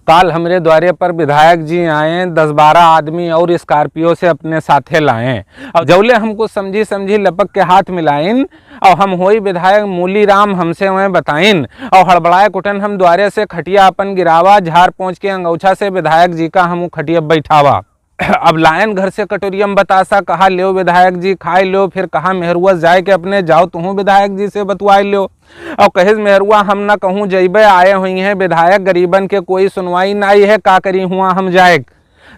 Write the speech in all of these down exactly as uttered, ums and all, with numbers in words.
काल हमरे द्वारे पर विधायक जी आए, दस बारह आदमी और स्कॉर्पियो से अपने साथे लाए। और जौले हम कुछ समझी समझी लपक के हाथ मिलाइन, और हम होई विधायक मूली राम हमसे वह बताइन, और हड़बड़ाए कुटन हम द्वारे से खटिया अपन गिरावा, झाड़ पोंछ के अंगौछा से विधायक जी का हम उ खटिया बैठावा। अब लायन घर से कटोरियम बतासा, कहा, "लेव विधायक जी, खाए लेव।" फिर कहा मेहरुआ जाए के अपने, "जाओ तुहूँ विधायक जी से बतुआए लेव।" और कहिस, "मेहरुआ, हम न कहूँ जइबे, आए हुई हैं विधायक, गरीबन के कोई सुनवाई नाई है, का करी हुआ हम जाए।"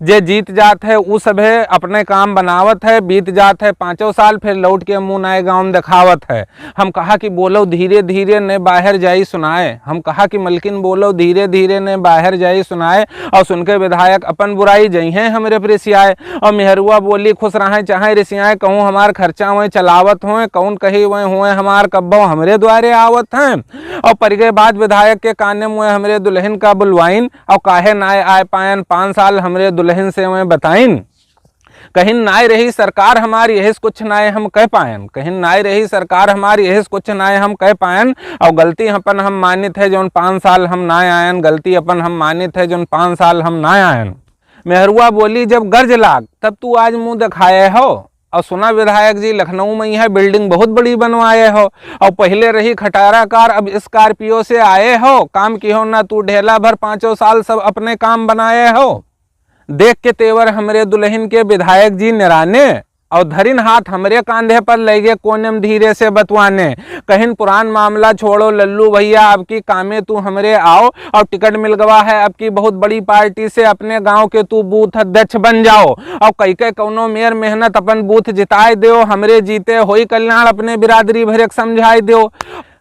जे जीत जात है उ सभे अपने काम बनावत है, बीत जात है पाँचों साल, फिर लौट के मुँह नाए गाँव में देखावत है। हम कहा कि बोलो धीरे धीरे ने बाहर जाई सुनाए, हम कहा कि मलकिन बोलो धीरे धीरे ने बाहर जाई सुनाए, और सुन के विधायक अपन बुराई जइहें हमरे पर रिसियाए। और मेहरुआ बोली खुश रहें चाहे रिसियाए, कहूँ हमार खर्चा वह चलावत होए, कौन कही वह हुए हमार कब्बो हमरे द्वारे आवत हैं। और परिगे बाद विधायक के काने मुँह हमरे दुल्हन का बुलवाइन, और काहे नाय आए पायन, पाँच साल हमरे दुल्हन से वह बताइन। कहिन नाय रही सरकार हमार, यही से कुछ नाय हम कह पायन। कहिन नाय रही सरकार हमार, यही से कुछ नाय हम कह पायन। और गलती अपन हम मानित है, जौन पाँच साल हम नाय आयन। गलती अपन हम मानित है, जौन पाँच साल हम नाय आयन। मेहरुआ बोली, "जब गर्ज लाग, तब तू आज मुँह दिखाए हो। और सुना विधायक जी, लखनऊ में यह बिल्डिंग बहुत बड़ी बनवाए हो, और पहले रही खटारा कार, अब स्कॉर्पियो से आए हो। काम किहो ना तू ढेला भर, पाँचों साल सब अपने काम बनाए हो।" देख के तेवर हमरे दुल्हन के विधायक जी निराने, और धरिन हाथ हमरे कांधे पर लइगे कोने में धीरे से बतवाने। कहिन पुरान मामला छोड़ो लल्लू भैया, अब की कामे तू हमरे आओ, और टिकट मिल गवा है अब की बहुत बड़ी पार्टी से, अपने गांव के तू बूथ अध्यक्ष बन जाओ। और कई के कौनो मेर मेहनत अपन बूथ जिताए देओ, हमरे जीते होई कल्याण, अपने बिरादरी भरे के समझाए देओ।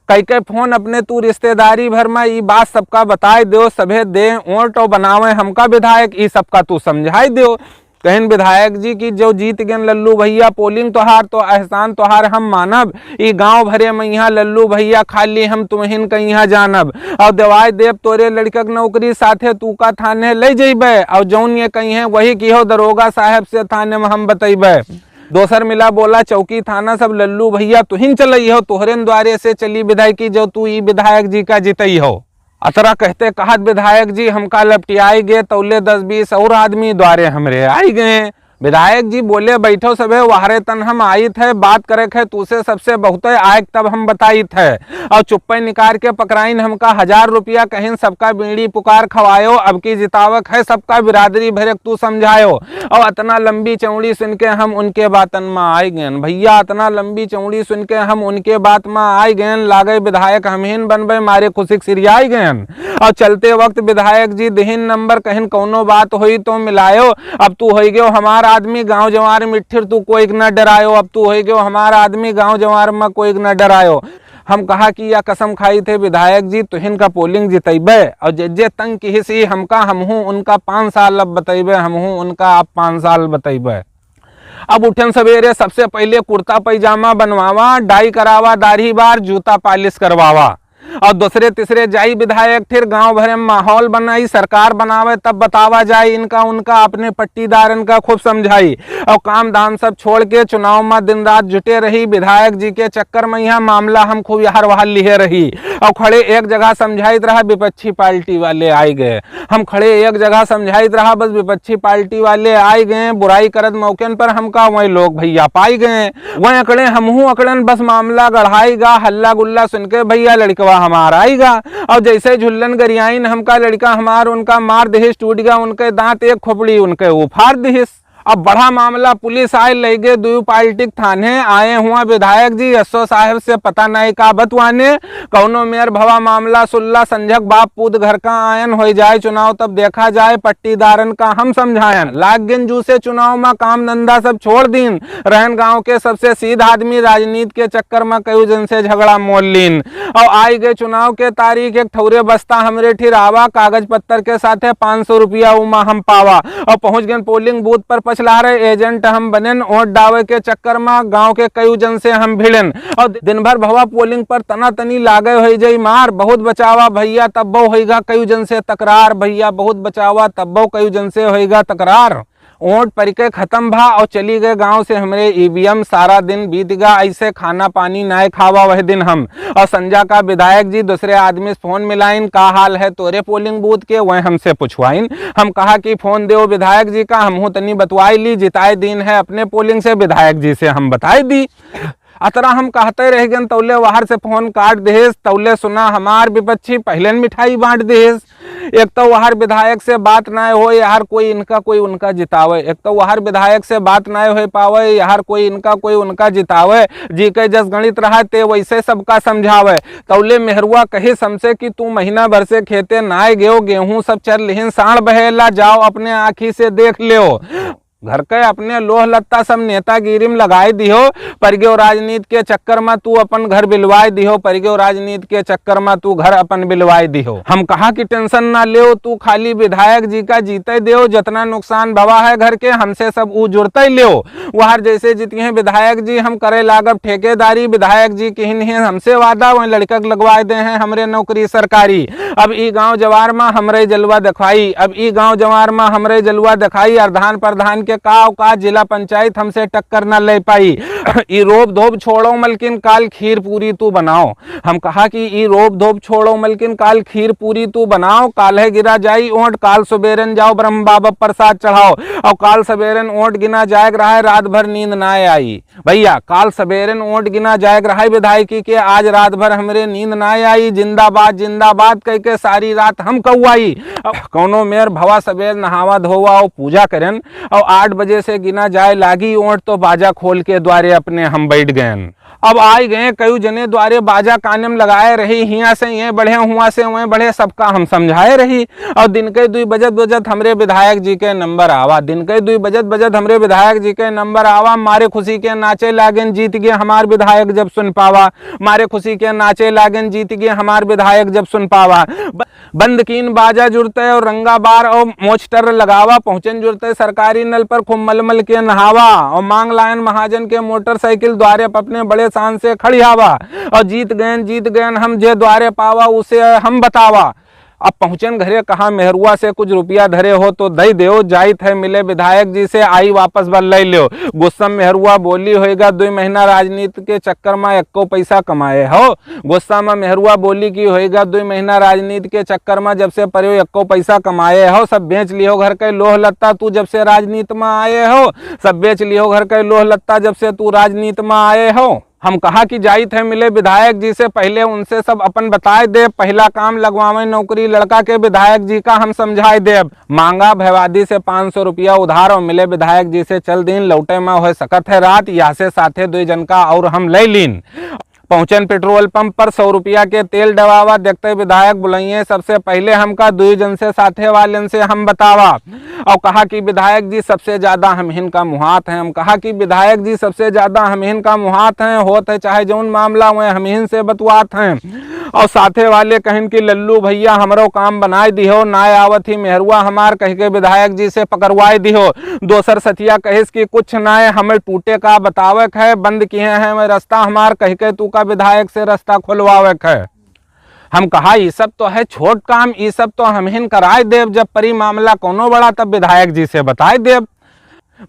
कई के फोन अपने तू रिश्तेदारी भर में ई बात सबका बताए देओ, सभे दे ओट और बनावे हमका विधायक, ई सबका तू समझाए देओ। कहिन विधायक जी कि जो जीत गेन लल्लू भैया पोलिंग तोहार, तो एहसान तोहार हम मानब। ई गांव भरे में यहाँ लल्लू भैया खाली हम तुमहिन के यहाँ जानब। और देवाय देव तोरे लड़का के नौकरी साथे तू का थाने ले जइबे। और जौन ये कही है वही किहो दरोगा साहब से थाने में हम बतइबे। दोसर मिला बोला चौकी थाना सब लल्लू भैया तुहिन चलइहो, तोहरे द्वारे से चली विधायकी जो तू ई विधायक जी का जितइहो। अतरा कहते कहत विधायक जी हमका लपटियाई गे, तौले दस बीस और आदमी द्वारे हमरे आई गए। विधायक जी बोले, "बैठो सभे, वहरे तन हम आइत है, बात करे खे तू से सबसे बहुते आयक तब हम बताइत है।" और चुप्पे निकार के पकड़ाइन हमका हजार रुपया, कहिन, "सबका बीड़ी पुकार खवायो, अब की जितावक है, सबका बिरादरी भरे तू समझायो।" और अतना लंबी चौड़ी सुन के हम उनके बातन में आई गयन। भैया, अतना लंबी चौड़ी सुन के हम उनके बात में आई गयन, लागे विधायक हमहिन बनबे, मारे खुशी के सिरियाई गयन। और चलते वक्त विधायक जी दिहिन नंबर, कहिन, "कौनो बात होई तो मिलायो, अब तू होई गयो हमार आदमी, गांव जवार मिट्ठिर तू कोई के न डरायो, अब तू होई गयो हमार आदमी, गांव जवार में कोई के न डरायो।" हम कहा कि या कसम खाई थे विधायक जी, तुहिन का पोलिंग जितैबे, और जे जे तंग किहिस ई हमका, हमहू उनका पाँच साल अब बतैबे, हमहू उनका अब पाँच साल बतैबे। अब उठन सवेरे सबसे पहले कुर्ता पैजामा बनवावा, डाई करावा, दाढ़ी बार, जूता पालिश करवावा, और दूसरे तीसरे जाई विधायक, फिर गांव भरे में माहौल बनाई, सरकार बनावे, तब बतावा जाए इनका उनका, अपने पट्टीदारन का खूब समझाई। और काम धाम सब छोड़ के चुनाव में दिन रात जुटे रही। विधायक जी के चक्कर में यह मामला हम खूब यहर वहर लिहे रही। और खड़े एक जगह समझाइत रहा, विपक्षी पार्टी वाले आए गए। हम खड़े एक जगह समझाइत रहा, बस विपक्षी पार्टी वाले आए गए। बुराई करत मौकन पर हमका वही लोग भैया पाई गए। वह अकड़े, हमहू अकड़न, बस मामला गढ़ाई गा। हल्ला गुल्ला सुन के भैया लड़कवा हमार आई गा। और जैसे झुल्लन गरियाइन हमका, लड़का हमार उनका मार दिहिस, टूट गया उनके दांत, एक खोपड़ी उनके उफार दिहिस। अब बड़ा मामला, पुलिस आए, ले गए दुई पार्टी के थाने। आए हुआ विधायक जी एसओ साहब से पता नहीं का बतवाने। कौनो मेयर भवा मामला सुल्ला, संझक बाप पूत घर का आयन, होई जाए चुनाव तब देखा जाए, पट्टीदारन का हम समझायन। लाग गिन जू से चुनाव में काम धंधा सब छोड़ दीन, रहन गांव के सबसे सीधा आदमी, राजनीति के चक्कर में कई जन से झगड़ा मोल लीन। और आई गए चुनाव के तारीख, एक ठौरे बस्ता हमरे ठिरावा, कागज पत्तर के साथे पाँच सौ रुपया उमा हम पावा। और पहुंच गए पोलिंग बूथ पर, पछलहरे एजेंट हम बनेन। वोट डावे के चक्कर में गांव के कई जन से हम भिड़न। और दिन भर भवा पोलिंग पर तना तनी लागे होई जाई मार। बहुत बचावा भैया तब्बो होइगा कई जन से तकरार, भैया बहुत बचावा तब्बो कई जन से होइगा तकरार। वोट परिके खतम भा और चली गए गांव से हमरे ईवीएम। सारा दिन बीत गा ऐसे, खाना पानी नाय खावा वह दिन हम। और संजा का विधायक जी दूसरे आदमी से फोन मिलाइन, "का हाल है तोरे पोलिंग बूथ के?" वह हमसे पुछवाइन। हम कहा कि फोन देव विधायक जी का, हमहू तनी बतवाई ली, जिताए दीन है अपने पोलिंग से, विधायक जी से हम बताए दी। अतरा हम कहते रह गन, तौले वहर से फोन काट देहेस, तौले सुना हमार विपक्षी पहले न मिठाई बांट देहेस। एक तो वहर विधायक से बात नाय होए, यार कोई इनका कोई उनका जितावे। एक तो वहर विधायक से बात नाय होए पावे, यार कोई इनका कोई उनका जितावे। जी के जस गणित रहा ते वैसे सबका समझावे। तौले मेहरुआ कहिस हमसे कि तू महीना भर से खेते नाय गयो, गेहूं सब चर लिहिन, साँड़ बहेला, जाओ अपने आँखी से देख लेओ। घर के अपने लोह लत्ता सब नेतागिरी में लगाए दिहो, परिगो राजनीति के चक्कर में तू अपन घर बिलवाए दिहो, परिगो राजनीति के चक्कर में तू घर अपन बिलवाए दिहो। हम कहा कि टेंशन ना लेओ, तू खाली विधायक जी का जीते देओ, जितना नुकसान भवा है घर के, हमसे सब ऊ जुड़ते लेओ। वहर जैसे जीतिहैं विधायक जी, हम करे लागब ठेकेदारी, विधायक जी किहिन हैं हमसे वादा, वहीं लड़का के लगवाए दे हैं हमरे नौकरी सरकारी। अब ई गांव जवार मा हमरे जलवा दिखाई, अब ई गांव जवार मा हमरे जलवा दिखाई, अरधान प्रधान के का औकात, जिला पंचायत हमसे टक्कर न ले पाई। ई रोब धोब छोड़ो मलकिन, काल खीर पूरी तू बनाओ। हम कहा कि ई रोब धोब छोड़ो मलकिन, काल खीर पूरी तू बनाओ, काल्हे गिरा जाई ओंट, काल सुबेरन जाओ ब्रह्म बाबा प्रसाद चढ़ाओ, और काल सुबेरन ओंट गिना जाए रहा है, रात भर नींद ना आई। भैया, काल सबेरे न ओट गिना जाए के रहा विधायकी के, आज रात भर हमरे नींद ना आई। जिंदाबाद, जिंदाबाद कह के सारी रात हम कौआई। अब कौनो मेर भवा सबेर नहावा धोवा और पूजा करन और आठ बजे से गिना जाए लागी ओट, तो बाजा खोल के द्वारे अपने हम बैठ गयन। अब आए गए कई जने द्वारे बाजा काने में लगाए रही, हियाँ से ये बढ़े, हुआँ से वह बढ़े, सबका हम समझाए रही। और दिन के दुई बजत बजत हमरे विधायक जी के नंबर आवा, दिन के दुई बजत बजत हमरे विधायक जी के नंबर आवा। मारे खुशी के नाचे लागेन जीत गए हमार विधायक जब सुन पावा, मारे खुशी के नाचे लागेन जीत गए हमार विधायक जब सुन पावा। ब-, बंद कीन बाजा जुड़ते और रंगा बार और मोचटर लगावा, पहुँचन जुड़ते सरकारी नल पर खूब मलमल के नहावा और मांग लायन महाजन के मोटरसाइकिल द्वारे अपने बड़े शान से खड़ियावा। और जीत गयन, जीत गयन हम जे द्वारे पावा उसे हम बतावा। अब पहुँचन घरे, कहा मेहरुआ से कुछ रुपया धरे हो तो दे देओ, जाइत है मिले विधायक जी से, आई वापस बल ले लेओ। गुस्सा में मेहरुआ बोली, होएगा दुई महीना राजनीति के चक्कर में एक्को पैसा कमाए हो। गुस्सा में मेहरुआ बोली कि होएगा दुई महीना राजनीति के चक्कर में जब से परेओ एक्को पैसा कमाए हो, सब बेच लियो घर के लोह लत्ता तू जब से राजनीति में आए हो, सब बेच लियो घर के लोह लत्ता जब से तू राजनीति में आए हो। हम कहा कि जाइत है मिले विधायक जी से, पहले उनसे सब अपन बताए देब, पहला काम लगवावे नौकरी लड़का के, विधायक जी का हम समझाए देब। मांगा भयवादी से पाँच सौ रुपया उधार और मिले विधायक जी से चल दीन, लौटे में हो सकत है रात, या से साथे दुई जन का और हम ले लीन। पहुँचन पेट्रोल पंप पर सौ रुपया के तेल डवावा, देखते विधायक बुलाइए सबसे पहले हमका, दुई जन से साथे वालेन से हम बतावा। और कहा कि विधायक जी सबसे ज्यादा हमहिन का मुहात हैं। हम कहा कि विधायक जी सबसे ज्यादा हमहिन का मुहात हैं, होत है चाहे जौन मामला वह हमहिन से बतवात हैं। और साथे वाले कहिन कि लल्लू भैया हमरो काम बनाए दिहो, ना आवत ही मेहरुआ हमार कह के विधायक जी से पकड़वाए दिहो। दोसर सथिया कहिस कि कुछ ना है, हमें टूटे का बतावे के है, बंद किए हैं मैं रास्ता हमार कह के तू का विधायक से रास्ता खुलवावे के है। हम कहा, "ई सब तो है छोट काम, ई सब तो हमहिन कराए देब, जब परी मामला कोनो बड़ा तब विधायक जी से बताए देब।"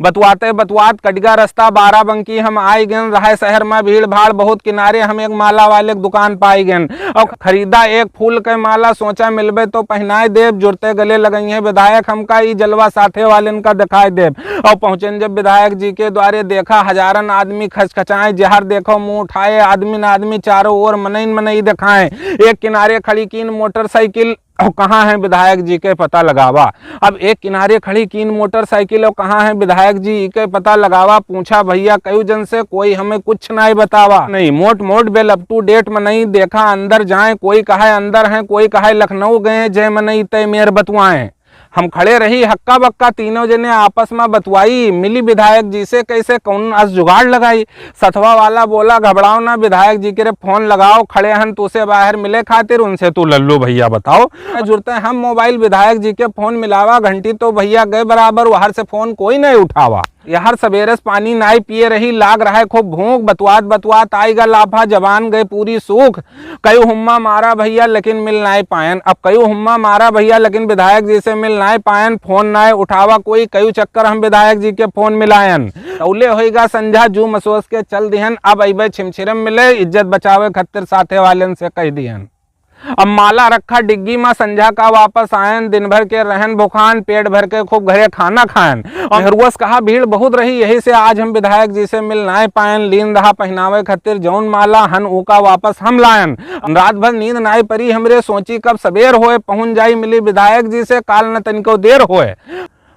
बतवाते बतवात कटगा रास्ता बाराबंकी हम आए गन रहे। शहर में भीड़ भाड़ बहुत, किनारे हम एक माला वाले के दुकान पाए गन और खरीदा एक फूल के माला, सोचा मिलबे तो पहनाए देब, जुड़ते गले लगइहें विधायक हमका, ई जलवा साथे वालेन का दिखाए देब। और पहुँचन जब विधायक जी के द्वारे देखा हजारन आदमी खचखचाए, जहर देखो मुँह उठाए, आदमी न आदमी चारों ओर मनई न मनई दिखाए। एक किनारे खड़ी कीन मोटरसाइकिल, और कहाँ है विधायक जी के पता लगावा। अब एक किनारे खड़ी कीन मोटरसाइकिल और कहाँ है विधायक जी के पता लगावा। पूछा भैया कई जन से, कोई हमें कुछ नहीं बतावा। नहीं, मोट मोट बेल up to date में नहीं देखा, अंदर जाए, कोई कहे अंदर हैं, कोई कहे लखनऊ गए, जय मनई तय मेर बतुआए। हम खड़े रही हक्का बक्का, तीनों जने आपस में बतुआई, मिली विधायक जी से कैसे कौन अस जुगाड़ लगाई। सथवा वाला बोला, "घबराओ ना, विधायक जी के रे फोन लगाओ, खड़े हन तू से बाहर मिले खातिर, उनसे तू लल्लू भैया बताओ।" जुड़ते हम मोबाइल विधायक जी के फोन मिलावा, घंटी तो भैया गए बराबर, वहर से फोन कोई नहीं उठावा। यहर सबेरे से पानी नाई पिए रही, लाग रहा है खूब भूख, बतुआत बतुआत आई गा लाफा, जबान गए पूरी सूख। कयू हुम्मा मारा भइया लेकिन मिल नाई पायन। अब कयू हुम्मा मारा भइया लेकिन विधायक जी से मिल नाई पायन, फोन नाई उठावा कोई, कयू चक्कर हम विधायक जी के फोन मिलायन। तौले होइगा संझा, जू मसोस के चल दिहन, अब अइबे छिमछिरम मिले, इज्जत बचावे खत्तिर साथे वालेन से कह दिहन। अब माला रखा डिग्गी मा, संझा का वापस आयन, दिन भर के रहन भुखान, पेट भर के खूब घरे खाना खायन। और मेहरुआ से कहा भीड़ बहुत रही, यही से आज हम विधायक जी से मिल नाय पायन, लीन रहा पहिनावे खत्तिर जौन माला हन ऊका वापस हम लायन। रात भर नींद नाय परी हमरे, सोची कब सबेर होए, पहुँच जाई मिली विधायक जी से, काल न तनिको देर होए।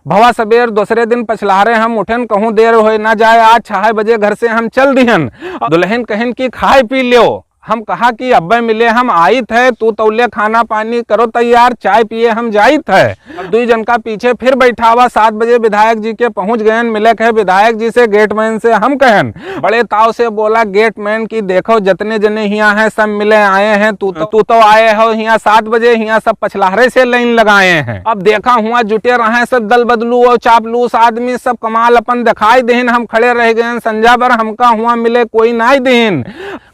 भवा सबेर दूसरे दिन पछलहरे हम उठन, कहूँ देर होए ना जाए, आज छह बजे घर से हम चल दिहन। दुल्हन कहन कि खाए पी ल्यो। हम कहा कि अब्बे मिले हम आइत है, तू तौले खाना पानी करो तैयार, चाय पिए हम जाइत है। अब दुई जन का पीछे फिर बैठावा, सात बजे विधायक जी के पहुँच गयन, मिले कहे विधायक जी से, गेटमैन से हम कहन। बड़े ताव से बोला गेटमैन कि देखो जतने जने हियाँ हैं सब मिले आए हैं, तू तो, तू तो आए हो हियाँ सात बजे, हियाँ सब पछलहरे से लाइन लगाए हैं। अब देखा हुआ जुटे रहे सब दल बदलू और चापलूस आदमी, सब कमाल अपन दिखाई देहिन। हम खड़े रह गए संझा भर, हमका हुआ मिले कोई नाई देहिन।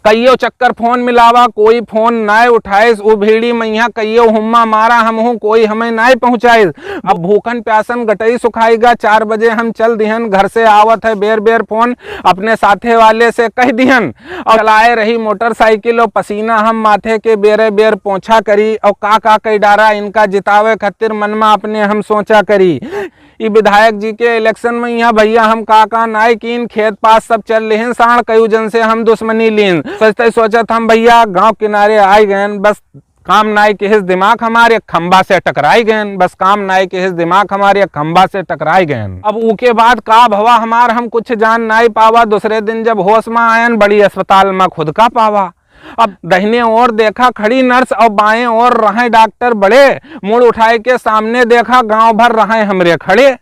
कइयो चक्कर फोन मिलावा, कोई फोन नाय उठाइस। उ भीड़ी मैया कइयो हुम्मा मारा हमहूँ, कोई हमें नाय पहुँचाइस। अब भूखन प्यासन गटई सुखाइगा, चार बजे हम चल दिहन। घर से आवत है बेर बेर फोन, अपने साथे वाले से कह दिहन। और चलाए रही मोटरसाइकिल और पसीना हम माथे के बेरे बेर पोंछा करी। और का का कई डारा इनका जितावे खातिर मन मा अपने हम सोचा करी। ई विधायक जी के इलेक्शन में यहाँ भइया हम का का नाय कीन, खेत पास सब चल लेहिन, साढ़ कयू जन से हम दुश्मनी लीन। सोचते सोचत हम भइया गाँव किनारे आइ गयन, बस काम नाय किहिस दिमाग हमारे खंबा से टकराइ गयन, बस काम नाय किहिस दिमाग हमारे खंबा से टकराइ गयन। अब ऊके बाद का भवा हमार हम कुछ जान नाय पावा, दूसरे दिन जब होश मा आयन बड़ी अस्पताल मा खुद का पावा। अब दहिने ओर देखा खड़ी नर्स और बाएं ओर रहे डॉक्टर बड़े, मुड़ उठाए के सामने देखा गाँव भर रहे हमरे खड़े।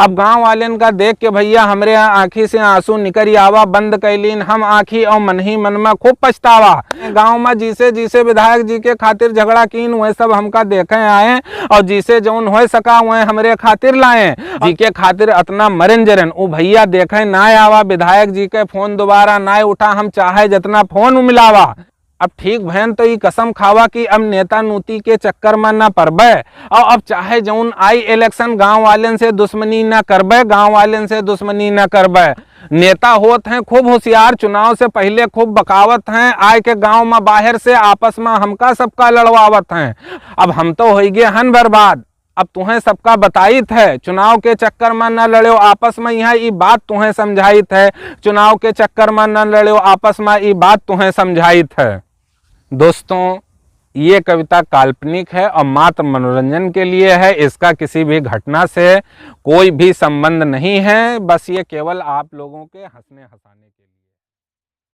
अब गाँव वालेन का देख के भइया हमरे आँखी से आँसू निकरी आवा बंद कैलीन, हम आँखी और मन ही मन मा खूब पछतावा। गाँव मा जिसे जिसे विधायक जी के खातिर झगड़ा कीन वह सब हमका देखे आए और जिसे जौन होए सका वह हमरे खातिर लाए। जी के खातिर अतना मरेन जरेन उ भइया देखे नाय आवा, विधायक जी के फोन दोबारा नाय उठा, हम चाहे जतना फोन मिलावा। अब ठीक भयन तो ई कसम खावा कि अब नेता नूती के चक्कर मा ना परबे। और अब चाहे जौन आई इलेक्शन गाँव वालेन से दुश्मनी ना करबे, गाँव वालेन से दुश्मनी ना करबे। नेता होत हैं खूब होशियार, चुनाव से पहिले खूब बकावत हैं, आय के गाँव मा बाहर से आपस मा हमका सबका लड़वावत हैं। अब हम तो होइगे हन बर्बाद। अब तुहें सबका बताइत है, चुनाव के चक्कर मा न लड़्यो आपस मा, यहाँ ई बात तुहें समझाइत है, चुनाव के चक्कर मा न लड़्यो आपस मा, ई बात तुहें समझाइत है। दोस्तों, ये कविता काल्पनिक है और मात्र मनोरंजन के लिए है, इसका किसी भी घटना से कोई भी संबंध नहीं है, बस ये केवल आप लोगों के हंसने हंसाने के लिए।